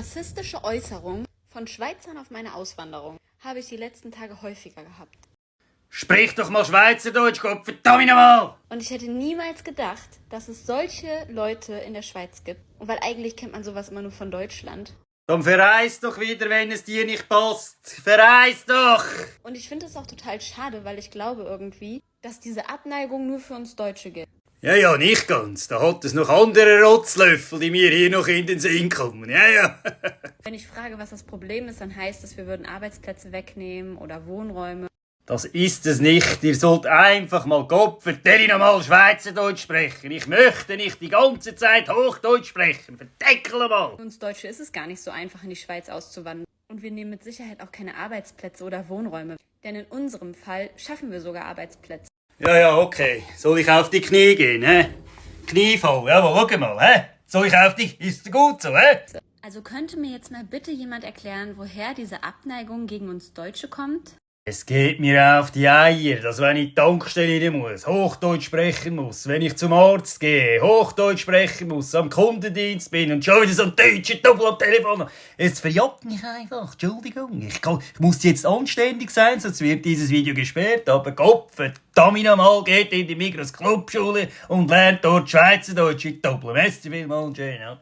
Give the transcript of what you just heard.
Rassistische Äußerungen von Schweizern auf meiner Auswanderung habe ich die letzten Tage häufiger gehabt. Sprich doch mal Schweizerdeutsch, Gott verdammt nochmal! Und ich hätte niemals gedacht, dass es solche Leute in der Schweiz gibt. Und weil eigentlich kennt man sowas immer nur von Deutschland. Dann verreis doch wieder, wenn es dir nicht passt. Verreis doch! Und ich finde es auch total schade, weil ich glaube irgendwie, dass diese Abneigung nur für uns Deutsche gilt. Ja, nicht ganz. Da hat es noch andere Rotzlöffel, die mir hier noch in den Sinn kommen. Ja. Wenn ich frage, was das Problem ist, dann heißt es, wir würden Arbeitsplätze wegnehmen oder Wohnräume. Das ist es nicht. Ihr sollt einfach mal Gottverdammt nochmal Schweizerdeutsch sprechen. Ich möchte nicht die ganze Zeit Hochdeutsch sprechen. Verdeckel mal! Für uns Deutsche ist es gar nicht so einfach, in die Schweiz auszuwandern. Und wir nehmen mit Sicherheit auch keine Arbeitsplätze oder Wohnräume. Denn in unserem Fall schaffen wir sogar Arbeitsplätze. Ja, okay. Soll ich auf die Knie gehen, hä? Knie voll, jawohl, schau mal, hä? Soll ich auf dich? Ist gut so, hä? Also könnte mir jetzt mal bitte jemand erklären, woher diese Abneigung gegen uns Deutsche kommt? Es geht mir auf die Eier, dass wenn ich die Tankstelle rein muss, Hochdeutsch sprechen muss, wenn ich zum Arzt gehe, Hochdeutsch sprechen muss, am Kundendienst bin und schon wieder so ein deutscher Doppel am Telefon. Es verjagt mich einfach, Entschuldigung. Ich muss jetzt anständig sein, sonst wird dieses Video gesperrt, aber Gott verdammt nochmal, geht in die Migros Clubschule und lernt dort Schweizerdeutsch in Doppel. Merci vielmals, schön, ja.